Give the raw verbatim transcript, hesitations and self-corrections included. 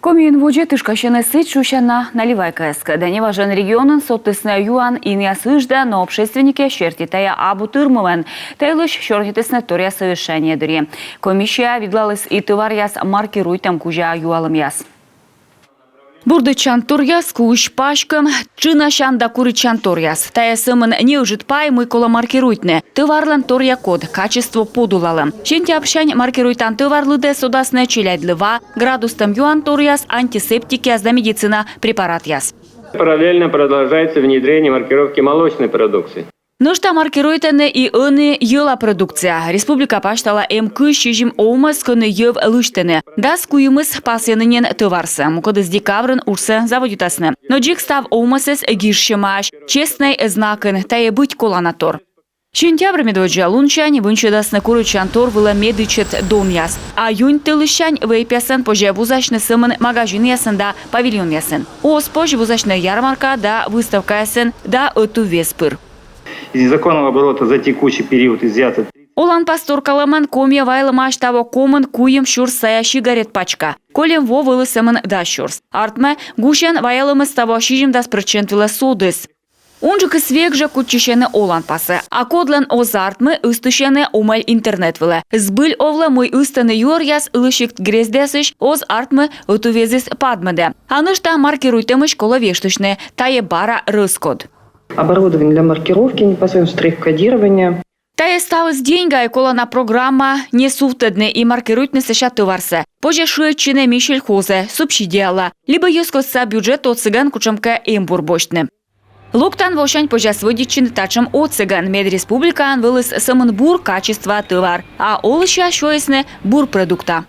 Комиын водзӧ тышкасьӧны сідз шусяна наливайкаяскӧд. Неважӧн регионын содтісны юан инъяс ыджда, но общественникъяс серти, тайӧ абу тырмымӧн. Та йылысь сёрнитісны торъя совещание дырйи. Комиссия видлаліс и товаръяс маркируйтӧм кузя юалӧмъяс. Бурдӧдчанторъяс, куысь паськӧм, тшынасян да куритчанторъяс. Тайӧ сӧмын неыджыд пай, мый колӧ маркируйтны. Товарлӧн торъя код, качество подулалӧм. Сентябрсянь маркируйтан товар лыдӧ содасны челядьлы ва, градустӧм юанторъяс, антисептикъяс да медицина препаратъяс. Параллельно продолжается внедрение маркировки молочной продукции. Нӧшта маркируйтӧны и ӧні йӧла продукция. Республика пасьтала эм кызь сизим овмӧс, кӧні йӧв лысьтӧны. Дас куимыс пасйӧны нин товарсӧ, мукӧдыс декабрын уджсӧ заводитасны. Но дзик став овмӧсӧс гижсьӧмаӧсь честнӧй знакӧн, тайӧ быть колана тор. Сентябрь медводдза лунсянь вынсьӧдасны куритчантор вылӧ медічӧт донъяс. А юнь тӧлысьсянь вейпъясӧн позьӧ вузасьны сӧмын магазинъясын да павильонъясын. Оз позь вузасьны ярмарка да выставкаясын да ӧтуввез пыр. Из незаконного оборота за текущий период изъято. Олан пас торкалӧмӧн Комиӧ вайлӧмаӧсь таво комын куим сюрс сайӧ сигарет пачка. Кольӧм во вӧлі сӧмын дас сюрс. Артмӧ, гусьӧн ваялӧмыс таво сизимдас прӧчент вылӧ содіс. Унджыкыс век жӧ кутчысьӧны олан пасӧ. А кодлӧн оз артмы, ыстысьӧны омӧль интернет вылӧ. Збыль овлӧ, мый ыстӧны юӧръяс ылысь сикт-грездъясысь, оз артмы ӧтуввезыс падмӧдӧ. А нӧшта маркируйтӧмысь колӧ вештысьны, тайӧ бара рӧскод. Оборудование для маркировки непосредственно, штрих-кодирования. Тайӧ ставыс деньгаӧ колана программа, не сувтӧдны и маркируйтны сэсся товарсӧ. Позьӧ шыӧдчыны Минсельхозӧ субсидияла либӧ йӧзкостса бюджет отсӧгӧн кутшӧмкӧ эмбур босьтны. Локтан восянь позяс вӧдитчыны татшӧм отсӧгӧн, мед республикаын вӧліс сӧмын бур качества товар, а олысьяс сёйисны бур продукта.